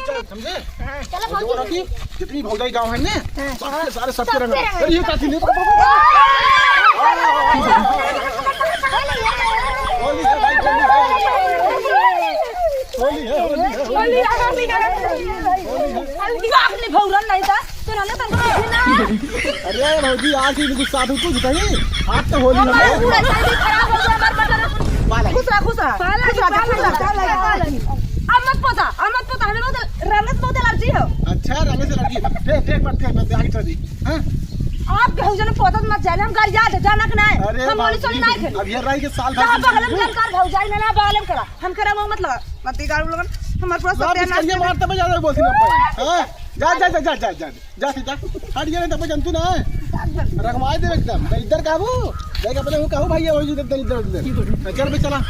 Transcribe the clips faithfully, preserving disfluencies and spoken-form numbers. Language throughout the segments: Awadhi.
समझे? हाँ, चलो और जो भौजी। रखी, जितनी भौजाई गाँव है ने, हाँ, सबके हाँ। सारे सबके सबके रंग। रंग। अरे ये काकी ने। होली है भाई, होली है। होली है, होली है, होली है। होली है, होली है। होली है। अपने भौरन नहीं था, तो रहने तन को ना। अरे भौजी, आज ही कुछ साधु कुछ नहीं, आज तो होली है। पूरा जल्दी खराब हो गया हमार बटन। खुश रहा, खुश रहा। खुश रहा, खुश रहा। अब मत पोता, अब मत पोता, हमें बहुत रंग से बहुत एलर्जी हो। अच्छा, रंग से एलर्जी। देख, देख, मत, देख, मत, आगे चल दी। हाँ? आप केहू जने पोतत मत जाए, हम घर जाते, जाना कि नहीं? अरे हम होली बाबूजी, सोली नहीं खेली। अब ये रही के साल भर जहाँ के बगल में चलते जानकार भौजाई ना, ना बगल में करा। हम करा वो मत लगा। मत गाड़ू लगन, हमारे पूरा बाप सत्यानाश इसके लिए कर मारता मैं ज्यादा बोलती ना। हाँ? जा, जा, जा। जा, जा, जा, जा। हट गया, नहीं तो मैं जानतू ना। रंगवाई दे एकदम। मैं इधर कहबू, देख अपने को कहू भैया, वही इधर, इधर, इधर। चल बे, चला।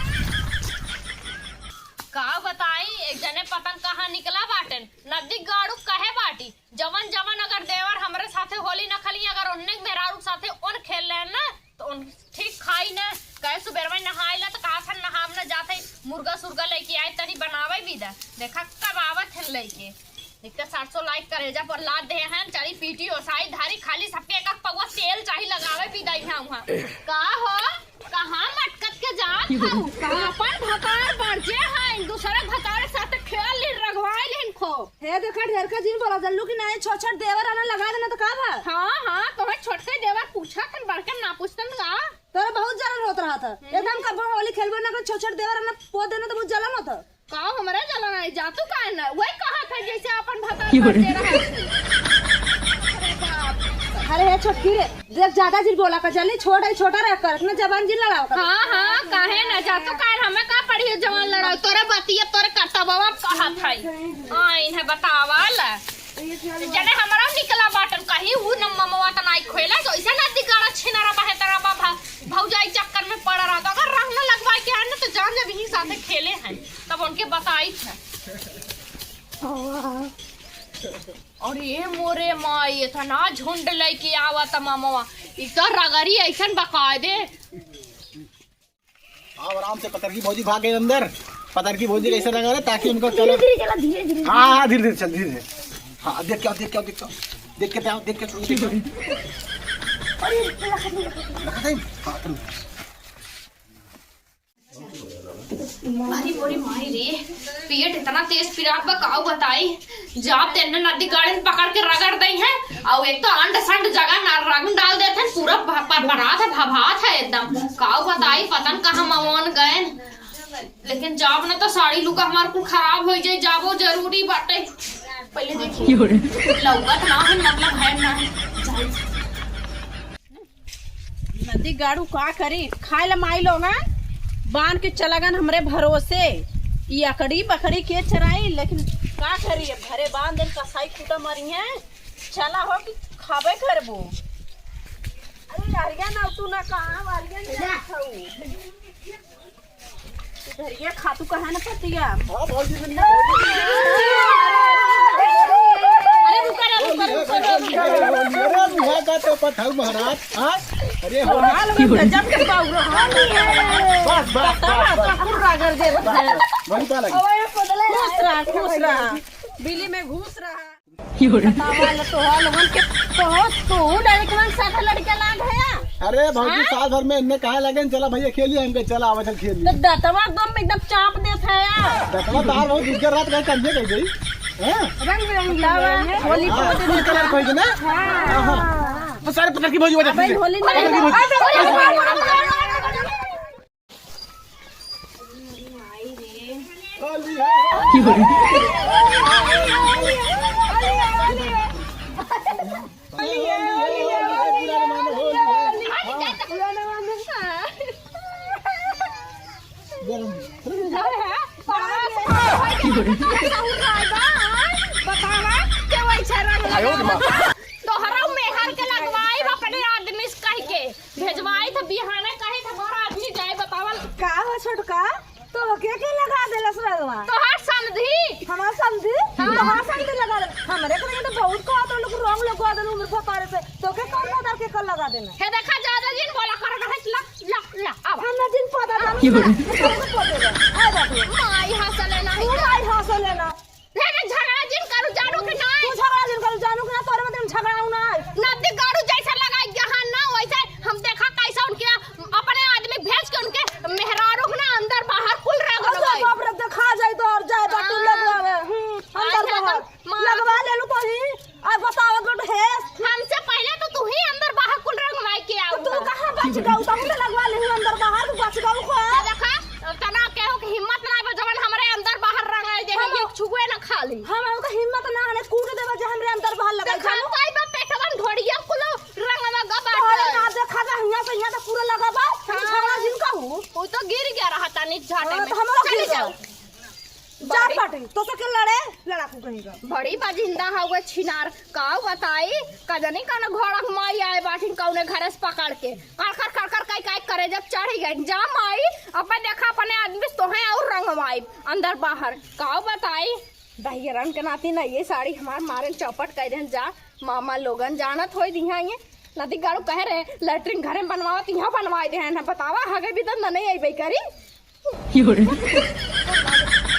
का बताई, एक जने पतंग कहाँ निकला बाटेन, नदी गाड़ू कहे बाटी। जवन, जवन अगर देवर हमरे साथे होली न खली, अगर उन्ने मेहरारू साथे उन खेल लेन ना, तो उन ठीक खाई न, कहे सुबेरवा नहाए ला, तो कहा था नहाम न जाते, मुर्गा सुर्गा लेके आए, तनी बनावे भी दा। देखा कब आवत हन लेके। एक तो सरसों लाई करेजा पर लाद दे हैं, चली पीटी ओसाई धारी, खाली सबके एक एक पौवा तेल चाही लगावे भी दा यहाँ वहाँ। का हो, कहाँ मटकत के जात हो? का अपन भतार बरजे हैं, दूसरे भतार साथ खेल ली, रगवाई लेन खो। हे देखा, ढेर का जिन बोला, जल्लू की नाई छोट छोट देवर आना लगा देना तो का भा? हाँ, हाँ, तोहे छोटके देवर पूछा तन, बड़कन ना पूछतन का? तोरा बहुत जलन होत रहा था। हम्म। एकदम कब होली खेलबो ना कर, छोट छोट देवर आना पोत देना तो बहुत जलन होता। का हमरा जलन आई? जा तू काहे ना? वही कहा था जैसे अपन भतार की हो रे? करते रहा। अरे बाप। अरे हे छोटकी रे, देख, ज्यादा जिन बोला का, जल्दी छोड़, है छोटा रह कर, अपना जबान जिन लड़ाओ कर। हाँ, हाँ, काहे ना, जा तो काहे, हमें का पड़ी है जवान लड़ाओ, तोरे बतिया, तोरे करतबवा कहा था। आ, इन्हें बतावा ला। जने हमरा निकला बाटन कहीं, ऊ न ममवा त नाई खोएला, तो ऐसे ना दिगाड़ा छिनारा बहे तरा बा भा-, भौजाई चक्कर में पड़ा रहा। तो अगर रंग न लगवाए के है ना, तो जान जब यही साथे खेले हैं, तब उनके बताई था। अरे मोरे माई, इतना झुंड लेके आवत ममवा, ई तो रगड़ी ऐसन बकायदे। आओ, आराम से, पतरकी भौजी भाग गई अंदर। पतरकी भौजी कैसे रंगा रहे, ताकि उनको चलो। धीरे धीरे चला, धीरे धीरे। हाँ, हाँ, धीरे धीरे चल, धीरे धीरे। हाँ, देख के आओ, देख के आओ, देख के आओ। देख के आओ, देख के आओ, देख के आओ। अरे, लगा दे। हाँ, रुक। अरे मोरी माई रे, पेट इतना तेज पिरात बा, काऊ बताई। जाब तेने नदी गाड़न पकड़ के रगड़ दई है, और एक तो अंड संड जगह ना रंग डाल देत हैं, पूरा भ-, परपरात है, भभात है एकदम। काऊ बताई, पता न कहाँ मवन गए, लेकिन जाब ना तो साड़ी लुगा हमार कुल खराब हो जाए, जाबो जरूरी बाटे। पहले देखी, लौकत ना है, मतलब है ना है। नदी गाड़ू का करी, खाए ला माई लोगन बांध के चला गन हमरे भरोसे। ई अकड़ी बकरी के चराई, लेकिन का करी, अब घरे बांध देन, कसाई खूटा मरी है, चला हो कि खाबे करबो। अरे अरिया ना, तू ना कहाँ, अरिया ना खाऊ। इधर ये खातू कहाँ ना पतिया? हाँ, भौजी, मिल गया, भौजी। अरे, रुका ना, रुका, रुका, रुका। अरे, बुढ़ा का तो पठाऊ महाराज, हाँ? अरे, हो। हाल में गजब के बाबू, हाँ। बस, बस, बस, बस। कुर्रा कर दे, बस। वही पा लगी। खुश रहा, खुश रहा। बिली में घुस रहा। बतावा ला, तोहरा लोगन के, तोह, तोहू लड़कवन साथ लड़के लाग है? अरे भौजी, हाँ? साल भर में इनने कहा लगे, "चला भैया खेलिए", हमके, "चला, आवा, चल खेलिए।" तो दतवा एकदम, एकदम चाप देत है यार। दतवा तार बहुत उज्जर रात का, कल ये कह गई। हैं? रंग बिरंगी लावा है, होली हाँ, को दिन फुल कलर का। खोज ना? हाँ। हाँ, हाँ। तो सारे पतरकी भौजी वजह से। होली पतरकी भौजी। तोहरा मेहर के लगवाई अपने आदमी से कह के। भेजवाई त बिहाने कहे त हमार आदमी जाए बतावल। का हो छोटका, तोहके के लगा देलस रंगवा? तोहार समधी। हमार समधी? हाँ। तोहार समधी लगा देलस। हमरे के लगे तो बहुत कहत लोग रंग लगवा देलु हमरे भतारे से। तोके कौन भतार के कर लगा देना? हे देखा, ज्यादा जिन बोला कर रहा है। ला, ला, ला, आवा। हम ना जिन पता था। की बोले? ना, ना, ना, ना, ना। आ बाबू। माई हंसले ना। तू माई हंसले ना। हे, हे, झगड़ा जी छुए ना खाली। हम ओका हिम्मत ना हने कूट देबा जे हमरे अंदर बाहर लगा देखा जानो। कोई बा पेटवन ढोड़िया कुलो रंगवा गा तोहरे बाटे। ना देखा जा हियां से हियां तक पूरा लगा बा। हाँ। झगड़ा जिन कहू। वो तो गिर गया रहा तानी झाटे हाँ, में। तो हमरो चली गिर जाओ। गया। जात बड़ी बाटे, तो से के लड़े, लड़ाकू कहीं का। बड़ी बाजिंदा हउए छिनार, काउ बताई, का जनी कौन घोड़क माई आए बाटिन कौने घरे से पकड़ के। कड़कड़, कड़कड़, काई, काई करे जब चढ़ी गई। जा माई, अब मैं देखा अपने आदमी से तोहे और रंगवाई, अंदर बाहर। काउ बताई, दहियरन के नाती ना ये साड़ी हमार मारे चौपट कह देन जा, मामा लोगन जानत होई दिहा ये। नदी गाड़ू कह रहे, लैट्रिन घरे में बनवावत, यहाँ बनवाई देहन है, बतावा, हगे भी दंद नहीं आई करी।